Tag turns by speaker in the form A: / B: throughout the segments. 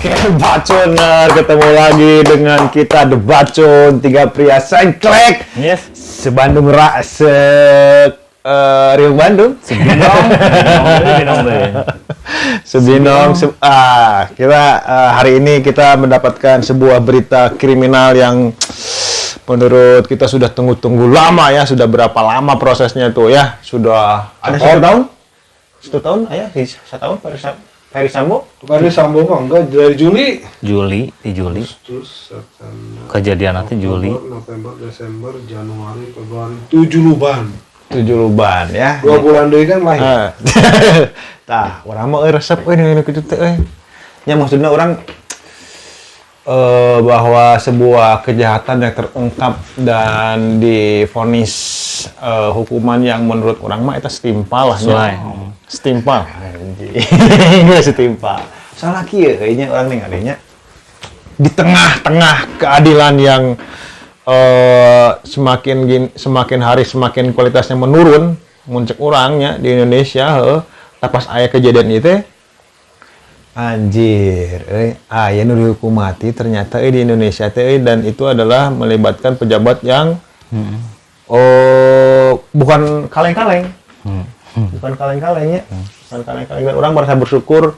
A: Oke, Baconer, ketemu lagi dengan kita The Bacon, tiga pria sengklek.
B: Yes.
A: Se-Bandung ra, se Riung Bandung.
B: Binong, binong deh.
A: Sebinong, kita hari ini kita mendapatkan sebuah berita kriminal yang menurut kita sudah tunggu-tunggu lama ya, sudah berapa lama prosesnya tuh ya? Sudah ada 1 tahun? 1 tahun, ayah, 1 tahun Ferry Sambo?
C: Ferry Sambo mah enggak, dari Juli.
B: Juli, di Juli.
C: Terus September,
B: Kejadian nanti Juli.
C: Oktober, November, Desember, Januari, Februari, 7 luban.
A: 7 luban ya.
C: 2 bulan deui kan lahir.
A: Ah. Tah, urang mah euy resep euy nu kitu teh euy. Ya, maksudnya urang bahwa sebuah kejahatan yang terungkap dan divonis hukuman yang menurut urang mah itu setimpal lah nya.
B: Sesuai.
A: Setimpal. Anjing. Setimpal. Soalnya kieu kayaknya urang ningalinya di tengah-tengah keadilan yang semakin hari semakin kualitasnya menurun mun cek urang nya di Indonesia, heuh, pas aya kejadian itu, anjir euy, aya nu dihukum mati ternyata euy di Indonesia teh euy, dan itu adalah melibatkan pejabat yang, oh, bukan kaleng-kaleng, bukan kaleng-kaleng ya, bukan kaleng-kaleng. Dan urang merasa bersyukur,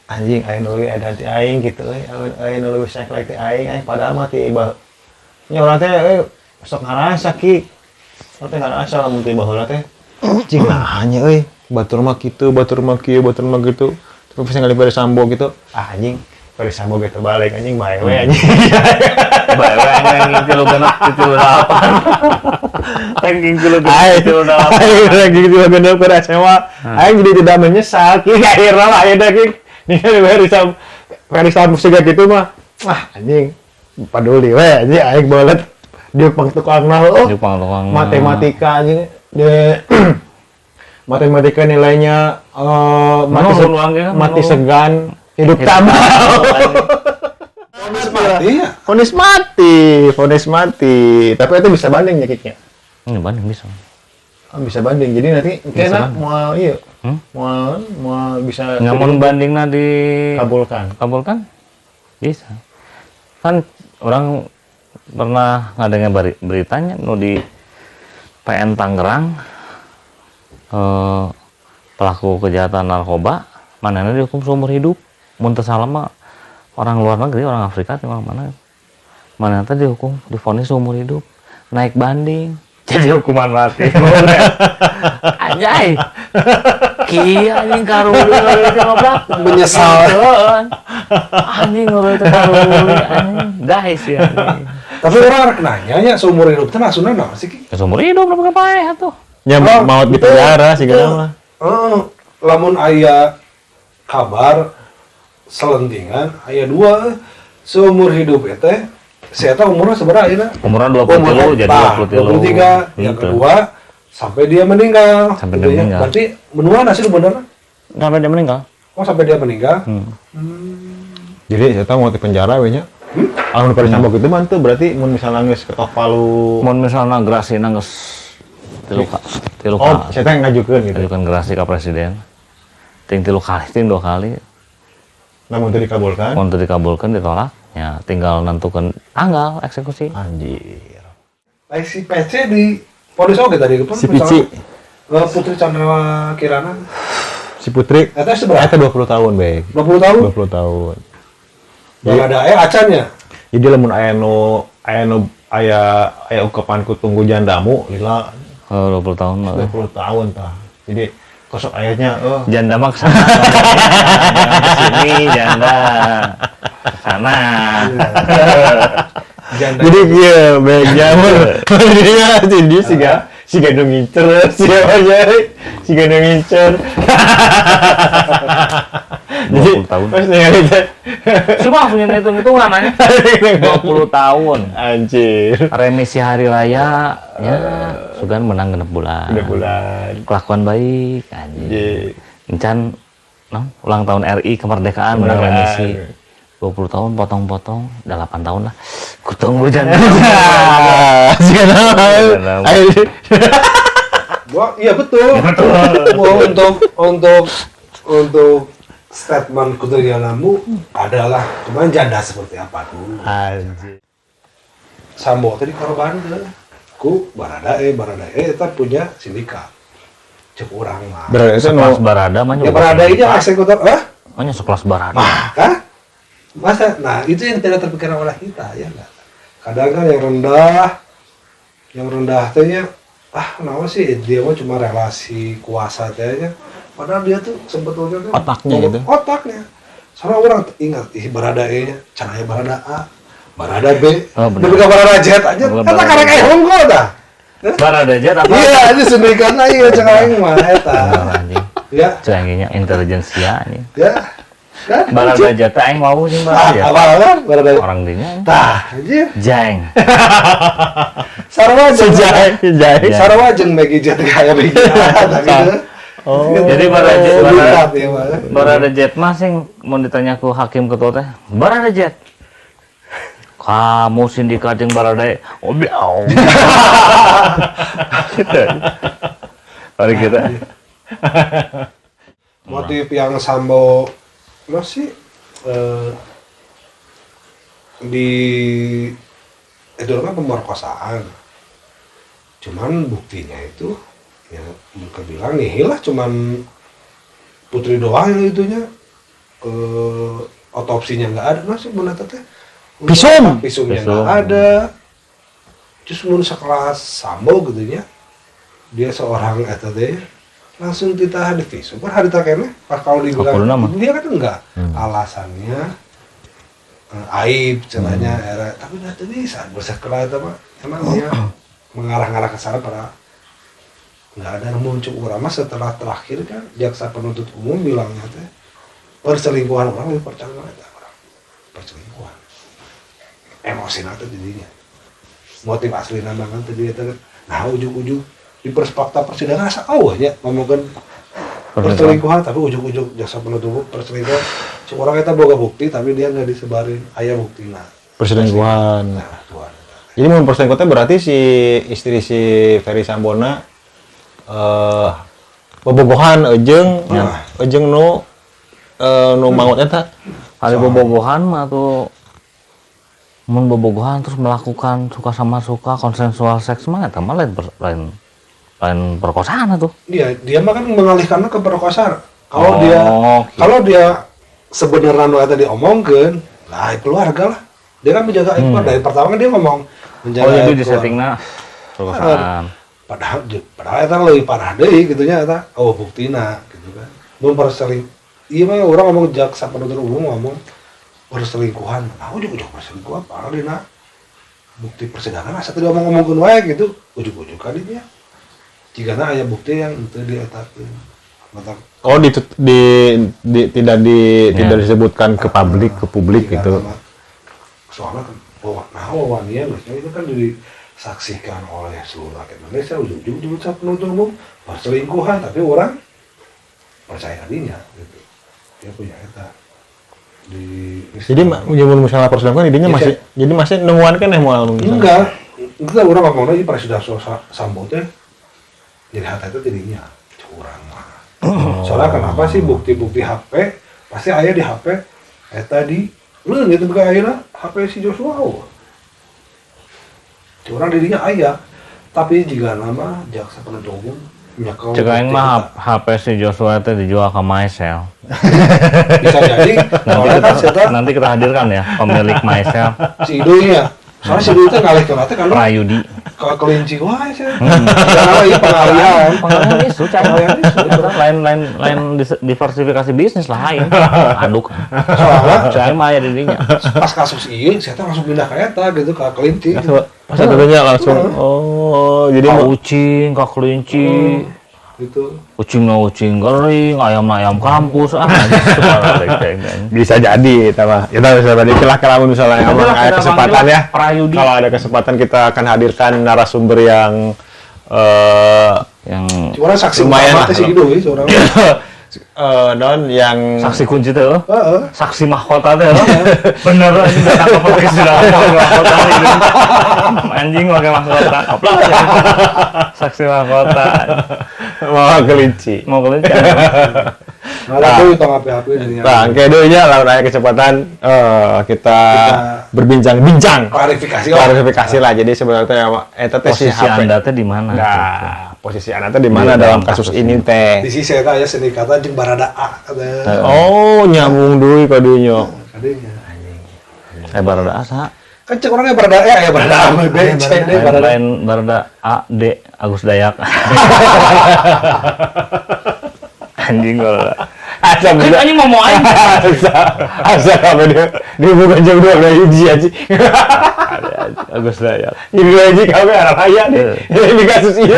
A: anjing, aya nu leuwih edan ti aing gitu euy, aya nu leuwih saklek ti aing. Aing padahal mah ti bah nya urang teh euy sok ngarasa ki, urang teh ngarasa lamun ti baheula teh cing nah nya euy, batur mah kitu, batur mah kieu, batur mah gitu. Terus pas ningali Ferry Sambo gitu, ah, anjing, Ferry Sambo gitu balik, anjing, bae we anjing.
B: Bae we ranking 36, 38. Ranking 36, 38.
A: Aing ranking 36 ke SMA. Aing jadi tidak menyesal. Ki akhirnya lah akhirnya ki. Ningali Ferry Sambo, Ferry Sambo siga gitu mah. Ah, anjing, peduli we anjing, aing belet dia pang tukangna, oh.
B: Di pang tukang.
A: Matematika anjing, dia matematika nilainya mati,
B: Menurun uangnya kan,
A: mati
B: menurun.
A: Segan hidup
B: Hidup
A: tambah.
C: Vonis mati ya.
A: Vonis mati, vonis mati, tapi itu bisa banding ya kiknya?
B: Ini banding bisa.
A: Oh, bisa banding, jadi nanti kayaknya
B: banding.
A: Mau iya
B: Hmm?
A: mau mau bisa.
B: Namun bandingnya di
A: kabulkan.
B: Kabulkan bisa. Kan urang pernah ngadengnya beritanya nu di PN Tangerang, pelaku kejahatan narkoba mana dihukum seumur hidup, mun teu salah mah orang luar negeri, orang Afrika atau orang mana mana teh, dihukum, divonis seumur hidup, naik banding jadi hukuman mati. Anjay, kieu anjing, karunya itu ngobrol.
C: Menyesal.
B: Anjing, ngobrol itu karunya anjing, guys ya anjing.
C: Tapi urang rek nanya nya, seumur hidup teh maksudna naon sih, Ki?
B: Ya, seumur hidup berapa paeh atuh.
A: Ya,
C: Oh,
A: maut di
C: betul.
A: Penjara sih
C: Betul.
A: mah.
C: Heeh, lamun aya kabar selentingan aya dua seumur hidup teh, si eta umurnya seberapa ayeuna?
B: Umurnya 23, jadi
C: Tah,
B: 23.
C: 23. Yang
B: Gitu.
C: kedua sampai dia meninggal.
B: Sampai
C: Gitu
B: dia
C: ya.
B: meninggal.
C: Berarti menua sih bener?
B: Sampai dia meninggal.
C: Oh, sampai dia meninggal.
A: Jadi saya tahu mau di penjara we nya. Kalau Ferry Sambo gitu mah tuh berarti mun misalnya geus ketok palu.
B: Mun misalnya grasi geus tilu
A: Oh,
B: kali.
A: saya teh ngajukeun gitu.
B: Ngajukan grasi ke presiden ting tilu kali, ting dua kali.
A: Namun itu dikabulkan.
B: Mun teu dikabulkan, ditolak ya tinggal nentukan tanggal eksekusi.
A: Anjir.
C: Lain si PC di polis oke tadi pun.
A: Si Pici.
C: Putri Chandra Kirana.
A: Si Putri.
C: Eta seberapa?
A: Eta 20 tahun, Bek.
C: 20 tahun.
A: 20 tahun.
C: Barada E acan ya.
A: Jadi lamun aya nu aya aya ungkapan ku tunggu jandamu lila.
B: Oh, 20 tahun mah.
A: 20 tahun tah. Jadi kosok ayahnya oh.
B: Janda mah kesana, jangan kesini, janda kesana.
C: Janda.
A: Jadi iya, baik jamur. Dia jadi siga nu ngincer, siga aja, siga nu ngincer. Jadi
B: 20 tahun.
A: pas ningali teh.
B: Cuma punya hitung-hitungan aja 20 tahun.
A: Anjir.
B: Remisi hari raya ya sugan menang 6 bulan.
A: Udah bulan.
B: Kelakuan baik anjing.
A: Anjir.
B: Encan no, ulang tahun RI kemerdekaan menang
A: Kemerdekaan.
B: remisi 20 tahun, potong-potong udah 8 tahun lah kutunggu janda.
A: Siga naon. Ayo.
C: Wah, iya betul. Wah, untuk untuk Statement Kudrianamu adalah cuman janda seperti apa dulu.
A: Anjir.
C: Sambo tadi korban ku Bharada E, Bharada E eta punya sindikat. Cek urang mah.
A: Berarti itu
B: Sekelas Bharada mah
C: Ya Bharada E nya eksekutor, ah?
B: Hanya sekelas Bharada.
C: Nah, kan? Masa? Nah, itu yang tidak terpikirkan oleh kita, ya enggak? Kadang kan yang rendah teh nya, ah, kenapa sih dia mah cuma relasi kuasa teh nya. Padahal dia tuh sebetulnya kan
A: Otaknya gitu.
C: Otaknya. Soalnya orang ingat, ih Bharada E nya, caranya Bharada A, Bharada B,
B: Oh, benar.
C: lebih ke Bharada Z aja.
B: Benar,
C: Kata
B: Bharada
C: karek
B: Z.
C: eh unggul dah.
B: Bharada Z apa?
C: Iya, ini sendirikan aja cek aing mah eta.
B: Benar, anjing.
C: Ya,
B: Cek nya intelijensia anjing.
C: ya. Kan?
B: Bharada Z teh aing mau jeung
C: Ah,
B: Bharada Z.
C: apa kan? Bharada.
B: Orang dinya.
C: Tah, anjir.
B: Jeng.
C: Sarua jeung
A: Sejai,
B: Jai.
C: Sarua jeung Maggie Jet kayak Maggie Jet gitu.
A: Oh.
B: Jadi Bharada Z,
C: Sindikat ya, Pak.
B: Bharada Z mah sing mau ditanya ku hakim ketua teh, Bharada Z. Kamu sindikat jeung Bharada E. Oh, biau. Gitu. Mari kita.
C: Motif yang Sambo masih di itu kan pemerkosaan. Cuman buktinya itu ya mereka bilang nihil lah, cuman Putri doang yang itunya, otopsinya nggak ada masih benar teh.
A: Visum.
C: Visumnya
B: Visum.
C: nggak ada. Terus mun sekelas Sambo gitu nya, dia seorang eta teh langsung ditahan di visum kan hari terakhirnya pas kalau dibilang
B: Kakuluna mah.
C: dia kan enggak alasannya aib celahnya era tapi nggak bisa bersekelah itu mah emang dia mengarah-ngarah ke sana pada nggak ada yang muncul urang mah. Setelah terakhir kan jaksa penuntut umum bilangnya teh perselingkuhan, orang lebih percaya eta orang perselingkuhan emosi nanti jadinya motif asli nama kan tadi eta. Nah, ujung-ujung di fakta persidangan asa eueuh nya ngomongkeun perselingkuhan, tapi ujung-ujung jaksa penuntut umum perselingkuhan seorang eta boga bukti tapi dia nggak disebarin aya buktina.
A: Perselingkuhan.
C: Nah, tuan.
A: Jadi mun perselingkuhan berarti si istri si Ferry Sambona bobogohan eujeung eujeung nu nu maut eta.
B: Hari bobogohan mah tuh mun bobogohan terus melakukan suka sama suka konsensual seks mah eta mah lain lain lain perkosaan tuh.
C: Dia dia mah kan mengalihkannya ke perkosaan. Kalau
B: Oh,
C: dia
B: gitu.
C: kalau dia sebenarnya nu eta diomongkeun, lah aib keluarga lah. Dia kan menjaga aib keluarga. Dari pertama kan dia ngomong menjaga
B: Oh, jadi
C: aib
B: di
C: keluarga.
B: settingna perkosaan.
C: Padahal padahal eta lebih parah deui gitu nya eta. Oh, buktina gitu kan. Mun perseling iya mah orang ngomong jaksa penuntut umum ngomong perselingkuhan. Nah, ujug-ujug perselingkuhan parah dina bukti persidangan asa teu diomong-omongkeun wae gitu. Ujug-ujug ka dinya. Jigana aya bukti yang teu dietakeun. Mata
A: Oh, di, tidak di
B: Ya.
A: tidak disebutkan ke publik
C: Jika
A: gitu.
C: Soalnya kan, oh, nah, wawanian, maksudnya itu kan disaksikan oleh seluruh rakyat Indonesia, ujung-ujung jaksa penuntut umum perselingkuhan, tapi orang percaya dinya gitu. Dia punya eta di
A: Jadi mun misalnya perselingkuhan idenya
C: Iya,
A: masih jadi masih nemuan kan ya moal misalnya.
C: Enggak, enggak orang ngomongnya di presiden Sambo teh jadi hati itu jadinya curang mah. Soalnya kenapa sih bukti-bukti HP pasti aya di HP eta di lu gitu bukan ayeuna HP si Joshua. Curang dirinya aya, tapi jika nama jaksa penuntut umum nyekel
B: Cek aing
C: bukti
B: mah
C: eta.
B: HP si Joshua teh dijual ke MySel.
C: Bisa jadi
B: Nanti
C: soalnya
B: kita
C: kan si eta
B: nanti kita hadirkan ya pemilik MySel
C: si Idunya. Soalnya si Idu itu ngalih ke teh kan
B: Prayudi.
C: ke kelinci wae sih. Karena ieu pengalihan.
B: Pengalihan isu, cai.
C: Pengalihan isu.
B: Lain lain lain diversifikasi bisnis lah lain. Aduk.
C: Soalnya
B: Cai mah aya di dinya.
C: pas kasus ieu saya teh langsung pindah ke eta gitu ke kelinci.
A: Pas tentunya langsung oh jadi
B: Ka
A: mau
B: ucing, ka kelinci.
C: Gitu.
B: Ucing na ucing gering, ayam na ayam kampus. Ah, anjing, parah deh, cai.
A: bisa jadi tambah kita bisa jadi celah kalau misalnya
B: Nanti
A: emang
B: lah
A: ada
B: kita
A: kesempatan
B: panggil
A: ya
B: lah, Prayudi.
A: kalau ada kesempatan kita akan hadirkan narasumber yang
B: Yang
C: Cuma saksi
A: Lumayan
C: utama
A: lah.
C: teh si Ido euy seorang.
A: Non yang
B: saksi kunci teh. Oh.
C: Heeh.
B: Saksi mahkota teh. Oh. Bener anjing datang ke podcast sudah mahkota gitu. Anjing pakai mahkota. Aplak. Saksi mahkota.
A: mau kelinci
B: Mau kelinci.
C: Nah, tuh tong api-api jadinya.
A: Nah, engke deui nya lamun aya kesempatan kita berbincang-bincang.
C: Klarifikasi
A: lah. Klarifikasi lah. Jadi sebenarnya eta teh si
B: posisi
A: HP.
B: Anda teh di mana?
A: Nah, posisi Anda teh di mana dalam kasus ini teh?
C: Di sisi eta aya sindikatan jeung Barada A.
A: Oh, nyambung deui ka dinya.
C: Kadinya.
B: Eh Barada A saha?
C: Kan cek orangnya Barada E, ya Barada A, B, C, D, Barada.
B: Lain Barada A, D, Agus Dayak. Anjing Barada.
A: Asa
B: kan anjing mau aing.
A: Asa kabeh dia dibuka jam 2 hiji anjing.
B: Agus Dayak.
A: Jadi hiji kabeh arah aya nih. Ini kasus ieu.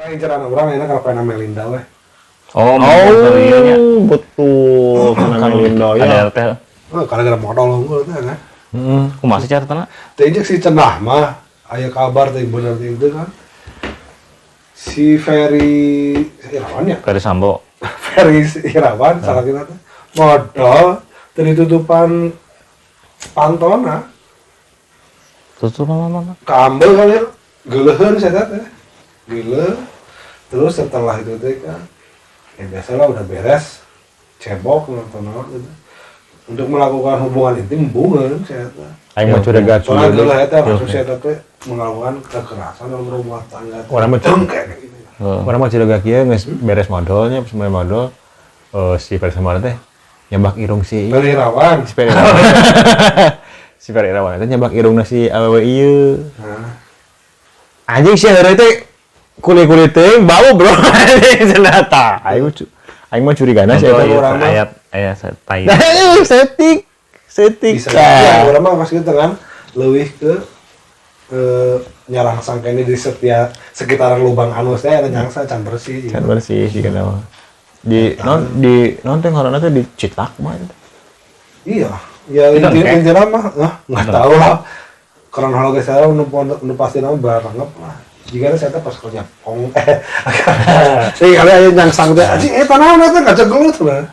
C: Lain cerana urang enak kalau pena Melinda weh.
B: Oh,
A: betul. Karena Melinda ya.
B: KDRT.
C: Oh, karena gara modal unggul teh kan.
B: Heeh. Kumaha sih caritana?
C: Teh jeung si cenah mah aya kabar teh bener teh itu kan. Si Ferry Irawan ya?
B: Ferry Sambo.
C: Ferry Irawan salah kita teh. Modal teu ditutupan pantona.
B: Tutupan mana?
C: Kaambel kali ya. Geuleuheun saya teh. Geuleuh. Terus setelah itu teh kan ya biasalah udah beres cebok nonton gitu. Untuk melakukan hubungan intim bungeun saya teh.
A: Aing mah curiga
C: soalnya geuleuh eta maksud saya teh melakukan kekerasan dalam rumah tangga.
A: Orang mah orang mah curiga kieu geus beres modalnya, pas mulai modal si Ferry Sambo teh nyabak irung si
C: Ferry Irawan.
A: Si Ferry Irawan. Si Ferry Irawan teh nyabak irungna si awewe ieu. Anjing si heureuy teh kulit-kulit teh bau bro. Cenah tah. Aing mah curigana sih eta
C: urang mah.
B: Ayat aya tai.
A: Setik. Setik.
C: Bisa ya, urang mah pas gitu kan leuwih ke nyarang sangkene di setiap sekitaran lubang anus teh eta nyangsa can bersih.
A: Can bersih sih kenapa. Di non di non teh ngaranna teh dicitak mah.
C: Iya, ya intinya mah enggak tahu lah. Kronologi saya nu pasti nama barangep lah. Jika saya teh pas kerja pong sih kali aya nyangsang teh anjing eta naon eta kaca gelut lah.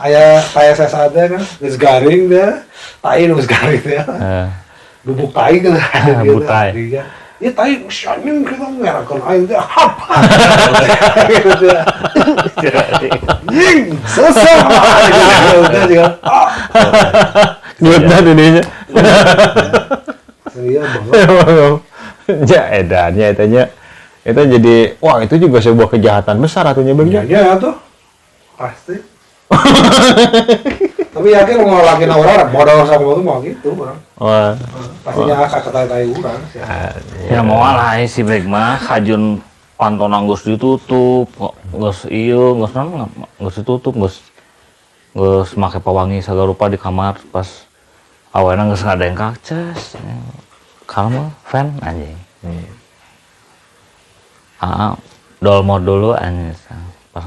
C: Aya saya teh kan geus garing teh, tai nu geus garing teh. Bubuk tai kan
B: butai.
C: Ieu tai shining kita ngerakeun aing teh apa. Gitu. Ying, selesai. Udah juga.
A: Gelut dah dinya.
C: Iya banget.
A: Ya edannya etanya itu jadi wah itu juga sebuah kejahatan besar atunya bang
C: ya, ya tuh pasti. Tapi yakin mau laki orang modal sama itu mau gitu orang.
A: Wah.
C: Pastinya akak kata-tai orang.
B: Ya mau lah si baik mah kajun pantona geus ditutup, geus ieu geus naon geus ditutup, geus geus make pewangi sagarupa di kamar pas awena geus ngadengkak ces. Kalem fan anjing. Ah, dolmor dulu anjing. Pas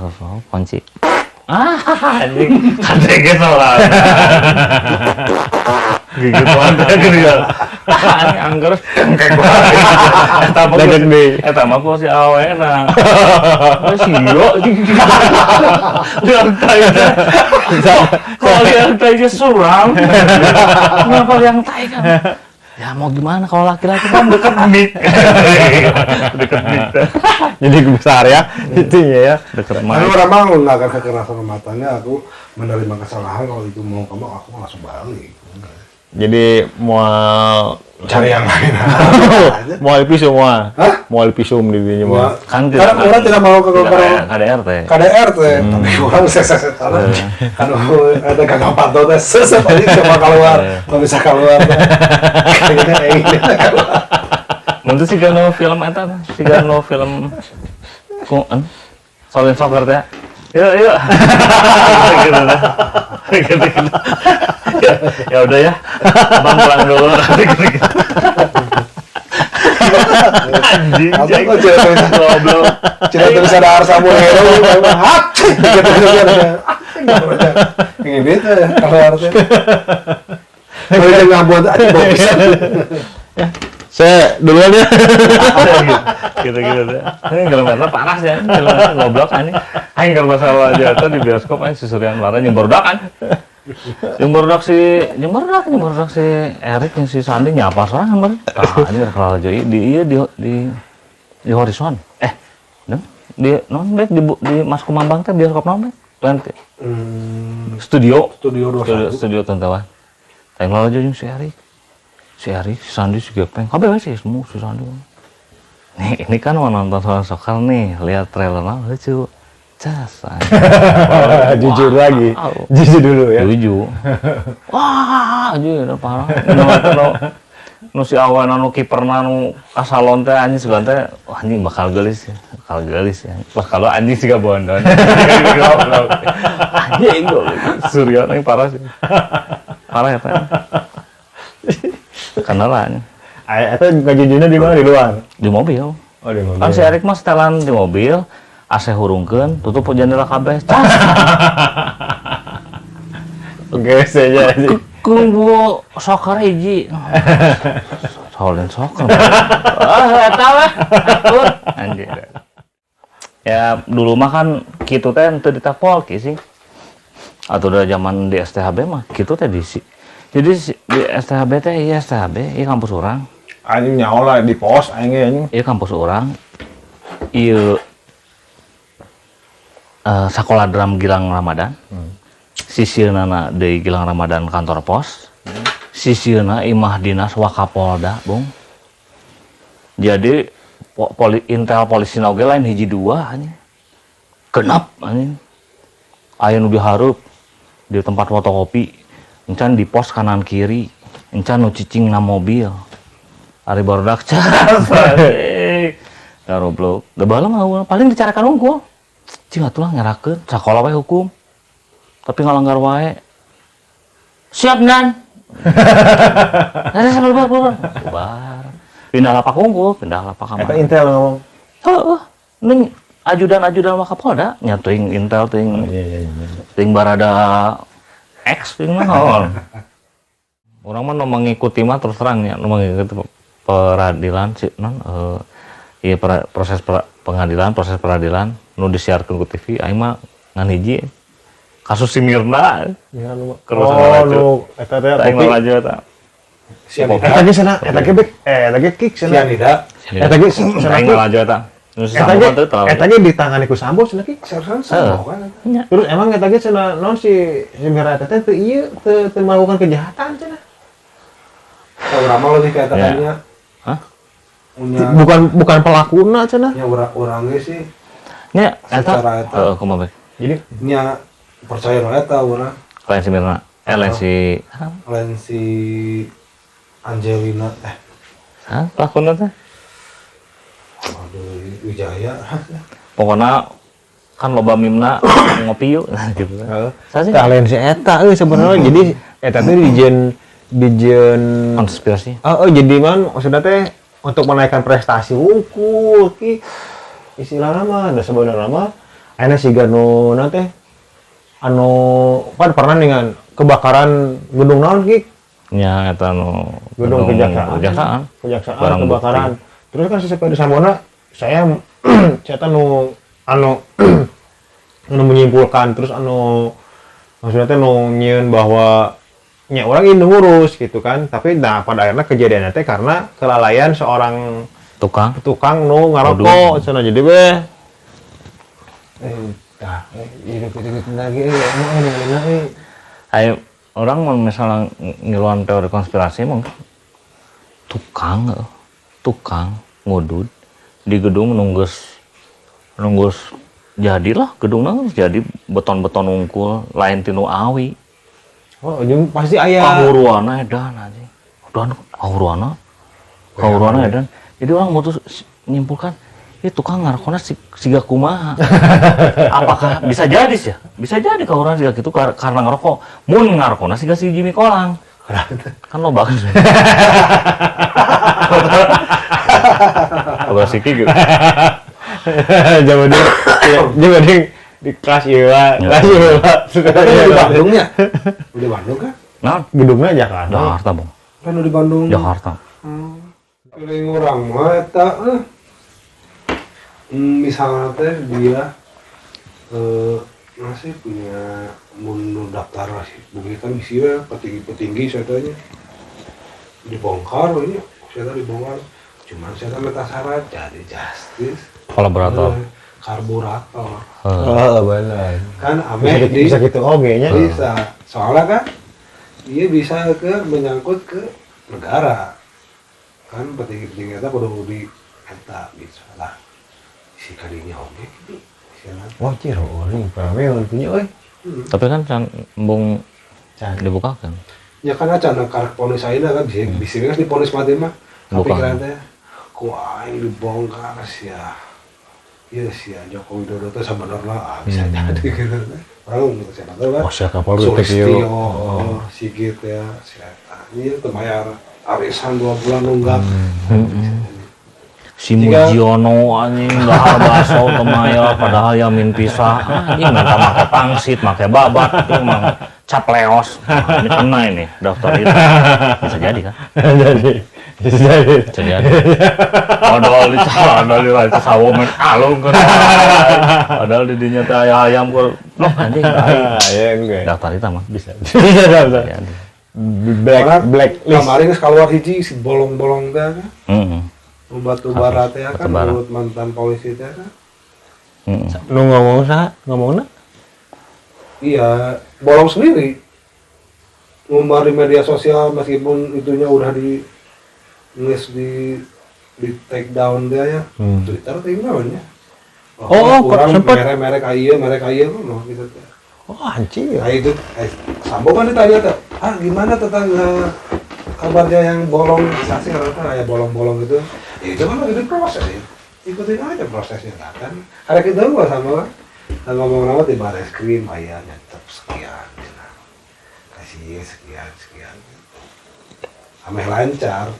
B: kunci. Ah, anjing. Kadege salah. Gigit banget gitu. Anjing angger cengkek banget. Eta mah eta mah ku si awena. Wes yo. Liang tai. Kalau liang tai suram. Kenapa liang tai kan? Ya mau gimana kalau laki-laki kan deket mic. Deket mic.
A: Jadi besar ya itunya ya.
B: Deket mic.
C: Tapi orang mah nggak akan kekerasan rumah tangga, aku menerima kesalahan kalau itu mau kamu aku langsung balik.
A: Jadi mau
C: cari yang lain.
A: Mau pisum semua. Mau pisum di dinya mau.
B: Kan
C: karena orang tidak mau ke
B: KDRT.
C: KDRT, tapi orang seset kan ada kakak pantau teh seset aja cuma keluar, nggak bisa keluar.
B: Nanti sih gano film eta, sih gano film Solin Soccer teh. Yuk, yuk. Gitu. Ya udah ya. Abang pulang dulu. Anjing. Goblok.
C: Cina bisa dahar samu hero. Gitu gitu keluar teh. Kalau dia ngabuan aja bau pisan.
A: Saya duluan ya.
B: Gitu-gitu deh. Ini kalau masalah panas ya, kalau goblok anjing. Aing kalau masalah jatuh di bioskop aing susurian marah jeung barudak kan. Jeung barudak si Erik yang si Sandi nyapa sorangan baru. Ah, anjing kalau jadi di ieu di Horizon. Di non di Mas Kumambang teh bioskop naon teh? Lain studio.
C: Studio
B: Studio
C: 21.
B: Studio tentawan. Teknologi jeung si Erik. Si Erik, si Sandi, si Gepeng. Kabeh we sih semua si Sandi. Nih, ini kan mau nonton soal soccer nih, lihat trailernya lucu. Cas.
A: Jujur lagi.
B: Wow.
A: Jujur dulu ya.
B: Jujur. Wah, anjir udah parah. Nu nu nu si awan anu kiperna nu kasalon teh anjing segala teh, wah anjing bakal geulis ya. Bakal geulis ya. Pas kalau anjing siga bondon. Goblok. Anjing goblok. Surya ini parah sih. Parah ya, Pak. Karena lah anjing.
A: Eta ngajujurna di mana, di luar?
B: Di mobil.
A: Oh, di mobil.
B: Kan si Erik mah setelan di mobil, AC hurungkeun, tutup jendela kabeh. Cas.
A: Geus aja sih.
B: Kung soccer hiji. Shaolin soccer. Ah, eta weh. Atur. Anjir. Ya dulu mah kan kitu teh teu ditapol ki sih. Atau udah zaman di STHB mah kitu teh di jadi di STHB teh, iya STHB, iya kampus urang.
A: Anjing nyaho lah di pos aing ge anjing.
B: Iya kampus urang. Iya sekolah drum Gilang Ramadan. Sisieunana deui Gilang Ramadan kantor pos. Sisieuna imah dinas Wakapolda, Bung. Jadi intel polisi oge lain hiji dua anjing. Genap anjing. Aya nu dihareup di tempat fotokopi, encan di pos kanan kiri, encan nu cicing na mobil. Ari barudak cas. Anjing. Garoblok. Da baheula mah paling dicarakan unggul. Cing atuh lah ngerakeun, sakola we hukum. Tapi ngalanggar wae. Siap nan. Nah, bubar, bubar. Bubar. Pindah lapak unggul, pindah lapak
A: Eta
B: kamar.
A: intel ngomong.
B: Heeh. Ning ajudan-ajudan Wakapolda nya teuing intel teuing
A: Iya.
B: teuing barada X teuing naon. Urang mah nu mengikuti mah terus terang ya, nu mengikuti peradilan si non iya proses pengadilan, proses peradilan nu disiarkeun ku TV aing mah ngan hiji kasus si Mirna.
A: Ya nu.
B: Kerusuhan
A: Oh,
B: laju.
A: nu eta teh
B: Aing
A: kopi.
B: mah laju eta.
C: Sianida.
A: Eta ge cenah, eta ge bek, eta ge kick cenah.
C: Sianida.
A: Eta ge cenah
B: Aing
A: kick.
B: mah laju eta. Nu si
A: Eta
B: Sambo
A: ge
B: mah teu terlalu.
A: eta ge ditangani ku Sambo cenah kick.
C: Seharusnya sama kan.
B: Nya.
A: Terus emang eta ge cenah non si si Mirna eta teh teu ieu teu teu melakukan kejahatan cenah.
C: Kalau urang mah lebih kayak
B: Ya.
C: tanya.
B: Hah?
C: Punya
A: Bukan bukan pelakuna cenah.
C: nya urang urangnya sih
B: Nya eta.
C: Secara eta.
B: Heeh, kumaha bae?
A: Jadi
C: nya percaya nu eta urang.
B: Lain si Mirna. Eh lain si
C: Lain si Angelina
B: Hah, pelakuna teh?
C: Aduh, Wijaya.
B: Pokoknya kan loba mimna ngopi yuk nah, gitu.
A: Heeh.
B: Saya sih
A: Tah lain si eta euy sebenarnya jadi eta teh dijieun dijieun
B: konspirasi.
A: Oh, oh, jadi man maksudnya teh untuk menaikkan prestasi wungkul ki istilahna mah da sebenarnya mah ayeuna siga nu naon teh anu kan pernah dengan kebakaran gedung naon ki
B: Nya eta nu
A: gedung kejaksaan
B: kejaksaan.
A: kejaksaan
B: Barang
A: kebakaran terus kan si Ferdy Sambona saya saya teh nu anu anu menyimpulkan terus anu maksudnya teh nu nyieun bahwa nya orang ini ngurus gitu kan tapi nah pada akhirnya kejadiannya teh karena kelalaian seorang
B: Tukang.
A: tukang nu ngarokok cenah jadi we tah hidup itu lagi emang ini ini
B: Ayo orang mau misalnya ngiluan teori konspirasi emang tukang tukang ngudud di gedung nunggus nunggus jadilah gedungnya jadi beton-beton unggul lain tinu awi.
A: Oh, jeung pasti aya
B: Kahuruana edan anjing. Dan kahuruana. Kahuruana edan. Jadi orang mutus nyimpulkan ini tukang ngarokona siga kumaha. Apakah bisa jadi sih ya? Bisa jadi kahuruana siga gitu karena ngerokok. Mun ngarokona siga si Jimmy Kolang. Kan lo bagus. Loba siki gitu.
A: Zaman dia, zaman dia di kelas ieu lah, kelas ieu lah.
C: Tapi di Bandungnya. Udah Bandung kan?
B: Nah,
A: Gedungnya Jakarta.
B: Jakarta, Bang.
C: Kan udah di Bandung.
B: Jakarta.
C: Feeling orang mah eta eh. Misalnya teh dia masih punya mun daftar sih bumi kan bisi we petinggi-petinggi saya tanya dibongkar we nya saya teh dibongkar cuman saya teh minta syarat jadi justice.
B: Kolaborator.
C: Karburator.
A: Oh, benar.
C: Kan ameh di
A: bisa gitu oge nya.
C: Bisa. Soalnya kan dia bisa ke menyangkut ke negara. Kan petinggi-petinggi eta kudu di eta bisa lah. Si kadinya oge gitu.
A: Wah, cir, euy, rame punya euy.
B: Tapi kan can embung dibukakan.
C: Ya kan acan karek ponis ayeuna kan bisa geus diponis mati mah. Kepikiran teh ku aing dibongkar sia. Iya sih, Joko Widodo itu sebenarnya bisa jadi gitu. Orang siapa tahu kan?
A: Oh, siapa Kapolri
C: Sulistyo, Sigit ya, siapa? Ini terbayar arisan 2 bulan nunggak.
B: Si Mujiono anjing dahar baso kemayar padahal yamin pisah anjing minta make pangsit, make babat, itu emang capleos. Nah, ini kena ini daftar itu. Bisa jadi kan?
A: Bisa jadi.
B: Bisa jadi. Padahal di padahal di sawo men alung kan. Padahal di dinya teh aya ayam kur loh anjing.
A: Ya enggak.
B: Daftar itu mah
A: bisa. Bisa. Black blacklist.
C: Kemarin geus keluar hiji si bolong-bolong teh kan. Heeh. Batu bara teh kan menurut mantan polisi teh kan.
B: Heeh.
A: Nu ngomong saha? Ngomongna?
C: Iya, bolong sendiri. Ngumbar di media sosial meskipun itunya udah di nges di take down dia ya. Twitter teh gimana ya?
A: Oh,
C: kurang
A: sempet
C: merek-merek ieu, merek ieu mah gitu teh.
A: Oh, anjir.
C: Nah, itu Sambo kan ditanya tuh, "Ah, gimana tetangga kabarnya yang bolong saksi karena kayak bolong-bolong gitu." Ya itu kan lagi diproses ya. Ikutin aja prosesnya lah kan. Karena kita gua sama kan ngomong nama di Bareskrim aya nyetep sekian gitu. Kasih sekian sekian gitu. Ameh lancar.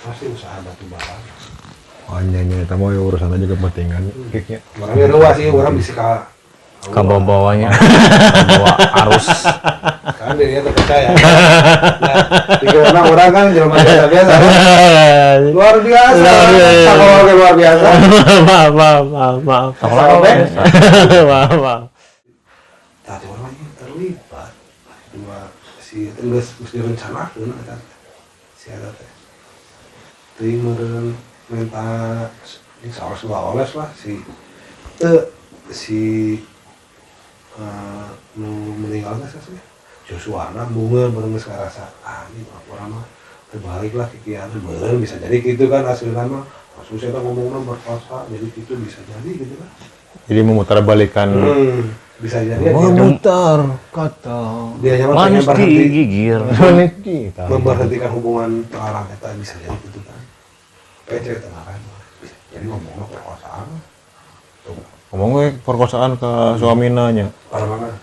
C: Pasti usaha batu bara.
A: Oh, nyanyi eta mah urusan aja kepentingan kiknya.
C: Orangnya luas sih, orang bisa ka
B: kabawa-bawanya, bawa arus.
C: Kan dirinya terpercaya. Nah, dikira orang kan jelema biasa-biasa. Luar biasa. Sakola luar biasa.
A: Maaf, maaf, maaf, maaf. Maaf, maaf.
C: Tadi orang yang terlibat dua si geus geus direncanakeun eta. Si eta teh. Teuing meureun minta ini salah dua oles lah si si nu meninggal teh sih Joshua na bunga bareng geus ngarasa ah ini orang mah terbalik lah kikian beureum bisa jadi gitu kan hasilna mah langsung saya ngomongna berkuasa jadi gitu bisa jadi gitu kan
A: jadi memutarbalikan
C: bisa jadi
A: memutar kata
C: dia mah pengen berhenti
B: gigir
C: memberhentikan hubungan terlarang eta bisa jadi gitu kan PC terlarang bisa jadi ngomongna perkosaan tuh
A: ngomong gue perkosaan ke suamina nya
C: para mana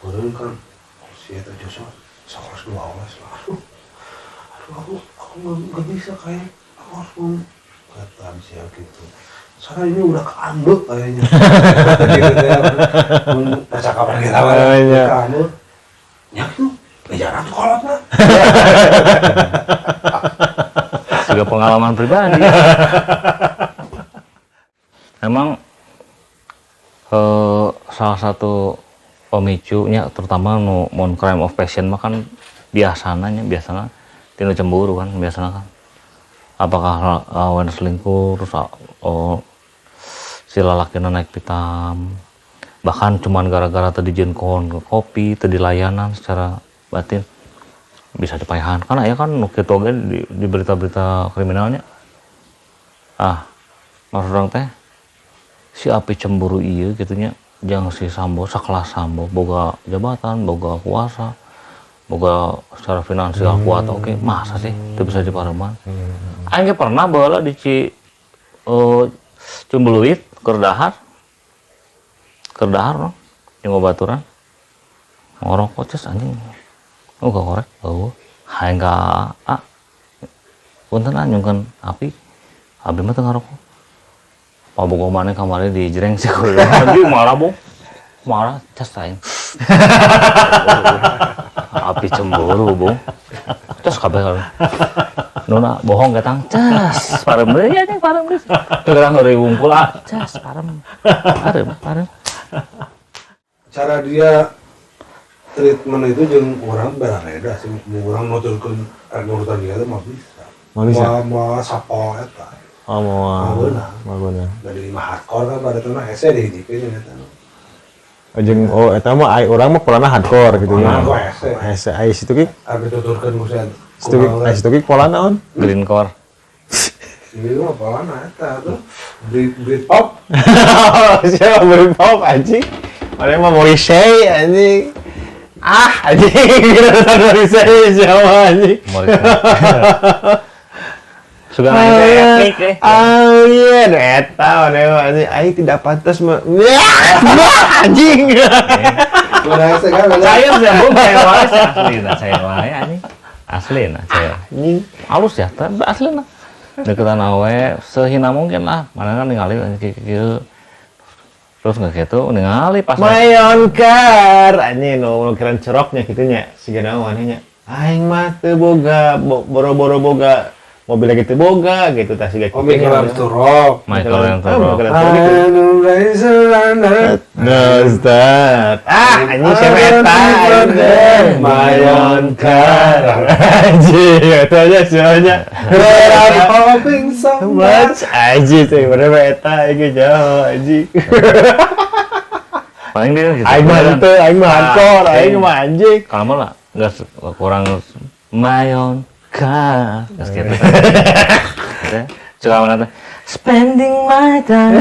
C: beureum kan si eta Joshua sakolas 2 oles lah aduh aku nggak bisa kayak aku harus kata bisa gitu soalnya ini udah keambek kayaknya gitu ya percakapan kita keambek ya tuh jarang sekolah lah
B: juga pengalaman pribadi. Emang salah satu pemicunya terutama nu mon crime of passion mah kan biasanya tinu cemburu kan biasanya kan apakah lawan selingkuh terus si lalakina naik pitam bahkan cuman gara-gara tadi jenkon kopi tadi layanan secara batin bisa dipayahan karena ya kan nu kitu oge di berita-berita kriminalnya maksud orang teh si api cemburu ieu gitunya jangan si Sambo sakelas Sambo boga jabatan boga kuasa boga secara finansial kuat oke masa sih itu bisa dipareman aing ge pernah baheula di Ciumbuleuit keur dahar no jeung babaturan ngorokok ces anjing oh gak korek eueuh hayang ka a punten nyungkeun api abdi mah teu ngarokok pabogoh maneh kamari dijreng sih kudu anjing marah bong marah ces aing api cemburu bong ces kabeh nona bohong ketang ces parem deui anjing parem deui teu gerang heureuy wungkul ah ces parem parem parem
C: cara dia treatment itu jeung urang barareda sih urang nuturkeun nurutan dia teh mah bisa moal sapol eta.
A: Oh, moal.
C: Moal beunang.
A: Moal beunang.
C: Dari lima hardcore kan pada tanah hese dihijikeun eta.
A: Jeung oh eta mah ai urang mah polana hardcore gitu ya.
C: Hardcore hese.
A: Hese ai situ ki.
C: Abi tuturkeun ku saya.
A: Situ ki ai situ ki pola naon?
B: Greencore.
C: Ini mah polana eta tuh. Brit pop.
A: Siapa beri pop anjing? Mana mah Morrissey anjing. Ah anjing, kita nonton Morrissey siapa anjing?
B: Morrissey. Suka nanya etnik eh.
A: Ah iya, nu eta mana mah anjing aing tidak pantas mah. Wah, anjing.
C: Udah hese kan.
B: Saya sih, bu, saya wae sih asli nah, saya wae anjing. Asli nah, saya.
A: Anjing.
B: Halus ya, tapi asli nah. Deketan awe sehina mungkin lah. Mana kan ningali anjing kieu. Terus nggak gitu, ningali pas
A: My own car anjing nu keren ceroknya kitu nya, siga naon nya. Aing mah teu boga, boro-boro boga mobil lagi teu boga gitu tah siga
C: Oh, Michael
A: nya.
C: Learns to Rock.
B: Michael Learns to
A: Ah,
B: Rock.
A: Michael Learns to Rock gitu. No, stop. Ah, anjing siapa eta? Anjing. My own car. Anjing, itu aja siapa
C: I'm hoping so much.
A: Much anjing teh bener mah eta iki jauh anjing.
B: Paling dia gitu.
A: Aing mah henteu, aing mah hardcore, aing mah anjing.
B: Kalau mah lah, nggak kurang my own car. Nggak gitu. Suka mana tuh? Spending my time.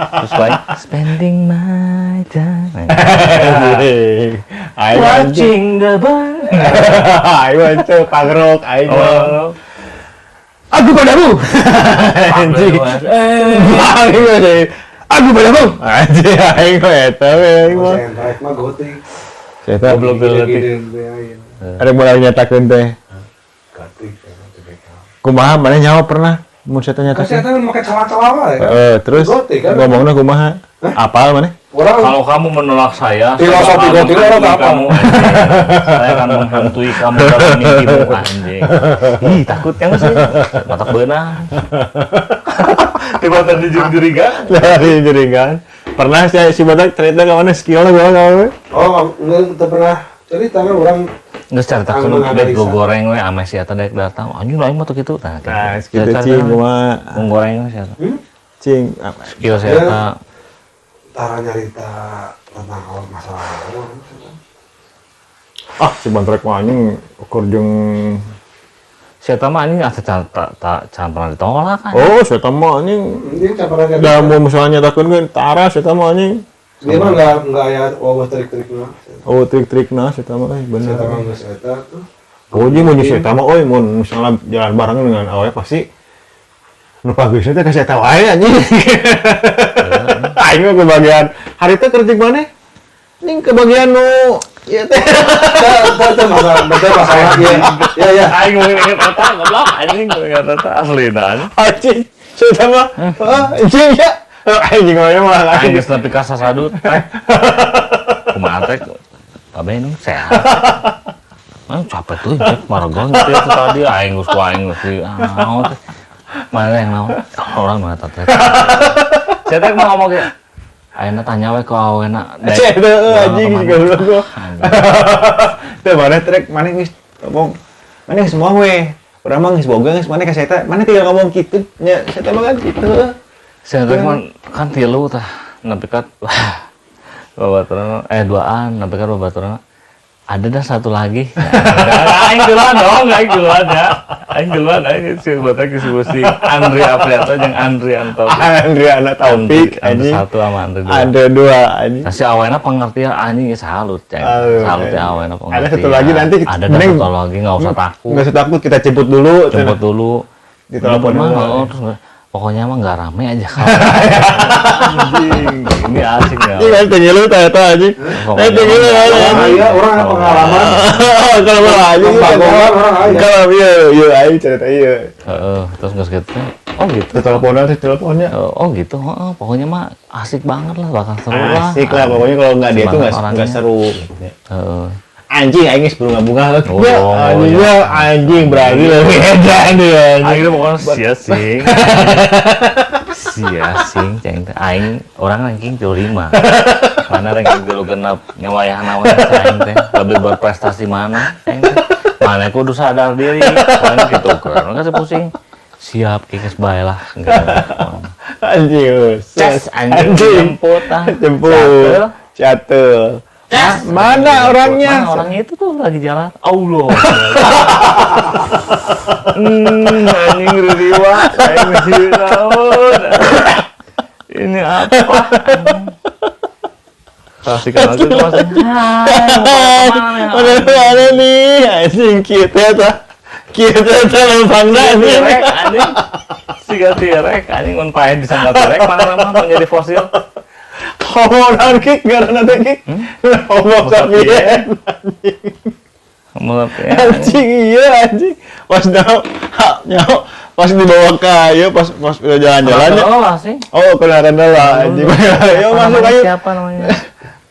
B: Terus paling spending my time.
A: Anjing. Aing mah anjing.
B: Watching the bird.
A: Aing mah henteu punk rock aing mah.
B: Oh,
A: Aku padamu. Anjing. Aing mah teh, aku padamu. Anjing aing mah eta we aing mah.
C: Saya mah gotik.
A: Eta
B: Goblok dulu detik.
A: ada mulai nyatakeun teh.
C: Gotik, tipikal.
A: Kumaha mana nyawa pernah mun saya
C: Kan
A: nyatakeun?
C: saya teh make cela-cela wae.
A: Heeh, terus
C: Gotik kan?
A: ngomongna kumaha? Apal mana?
C: Orang
B: Kalau kamu menolak saya, saya
C: Filosofi
B: bakal
C: gotik orang
B: menghantui
C: apa?
B: kamu, anjing. Saya akan menghantui kamu dalam mimpimu, anjing. Ih, takut yang sih. Matak beunang. Tiba tadi jurigan.
A: Dari jaringan. Pernah saya si Batak cerita ke mana skillnya gua mana?
C: oh enggak teu pernah cerita kan orang
B: Geus carita
C: Ang
B: kudu
C: menganalisa.
B: dek goreng we ame si eta dek datang. Anjing lain mah tuh kitu. Nah,
A: Nah, segitu cing kumaha?
B: Mung goreng we si eta.
A: Cing apa?
B: Skill si eta.
C: Tara nyarita tentang masalah orang.
A: Ah, si Bantrek mah anjing ukur jeung
B: Si eta mah anjing asa can can pernah ditolak kan.
A: Oh, si eta mah anjing
C: Ini cara pernah nyarita.
A: da mau misalnya nyatakeun ge tara si eta mah anjing.
C: Dia mah enggak ya wawah trik-trikna.
A: Oh, trik-trikna si eta mah euy bener.
C: Saya mah geus eta tuh.
A: Oh, jeung mun si eta mah euy mun misalnya jalan bareng dengan awe pasti nu pageusna teh ka si eta wae anjing. Aing mah kebagian hari teh kerja mana? Anjing kebagian nu ieu teh.
C: Teu masalah, betul masalah. Iya, iya, iya.
B: Aing mungkin inget eta goblok anjing inget eta aslina.
A: Anjing, si eta mah anjing ya. Anjing mah mah
B: Aing geus nepi ka sasadut. Kumaha teh? Kabeh nu sehat. Mang capek tuh cek margon gitu ya tadi aing geus ku aing geus di naon teh. Mana yang naon? Orang mana teh. Saya teh mau ngomong ge. Ayeuna tanya we ku awena.
A: Cek teh anjing goblok gua. Teh mana trek mana geus ngomong mana geus semua we. Urang mah geus boga geus mana ka saya mana tinggal ngomong kitu nya saya mah kan kitu.
B: Saya teh mah kan tilu tah nepi ka babaturan duaan nepi ka babaturan ada dah satu lagi. Nah, aing duluan dong, aing duluan ya. Aing duluan, aing si batak si si Andri Aprianto jeung Andrianto.
A: Andriana Taufik
B: Andri
A: anjing.
B: satu sama Andri dua.
A: Ada dua anjing.
B: Nah, si awena pengertian anjing ya salut, ceng.
A: Aduh,
B: Salut ya
A: anjing.
B: awena pengertian.
A: Ada satu lagi nanti
B: Ada dah
A: mending-
B: satu lagi nggak usah takut.
A: Nggak usah takut kita jemput dulu.
B: Jemput dulu.
A: Ditelepon
B: Mah,
A: dulu.
B: oh, terus, pokoknya mah nggak rame aja kalau. Anjing, ini asik ya.
A: Iya, tinggal lu tanya anjing.
B: Pokoknya
A: Tinggal lu
B: mah-
A: anjing.
C: Orang aya, orang ada pengalaman.
A: Kalau mau anjing.
C: Pembagongan orang aya.
A: Kalau iya, iya aing cerita iya.
B: Heeh, terus nggak gitu. Oh gitu.
A: Teleponan sih teleponnya.
B: Oh gitu, heeh, pokoknya mah asik banget lah, bakal seru lah.
A: Asik lah pokoknya kalau nggak dia tuh
B: Semangat
A: nggak
B: orangnya.
A: seru.
B: Heeh.
A: Anjing aing geus bunga-bunga.
B: Oh,
A: Ya, anjing
B: iya.
A: ya, anjing berarti lebih edan dia anjing.
B: Aing tuh pokoknya sia sing. Sia sing ceng teh aing orang ranking 35. Mana ranking 36 nyawayahna we aing teh lebih berprestasi mana aing teh. Mana kudu sadar diri, paling gitu kan kasih pusing. Siap kikes bae lah.
A: Anjing.
B: Ces anjing jemput ah.
A: Jemput. Catel. Mana orangnya?
B: Mana orangnya itu tuh lagi jalan. Allah. Anjing riwa, aing naon. Ini apa? Kasihkan lagi tuh mas. Hai,
A: mana nih? Anjing kita tuh. Kita tuh lempangna anjing.
B: Anjing. Siga tirek anjing mun paeh disangka tirek mana mah menjadi fosil.
A: Homo naon kick ngaranna teh kick. Homo sapien.
B: Homo sapien.
A: Anjing iya anjing. Pas nyaho pas dibawa ke ieu pas udah jalan-jalan.
B: Sih.
A: Oh, kenalan lah anjing. Ayo masuk ayo.
B: Siapa namanya?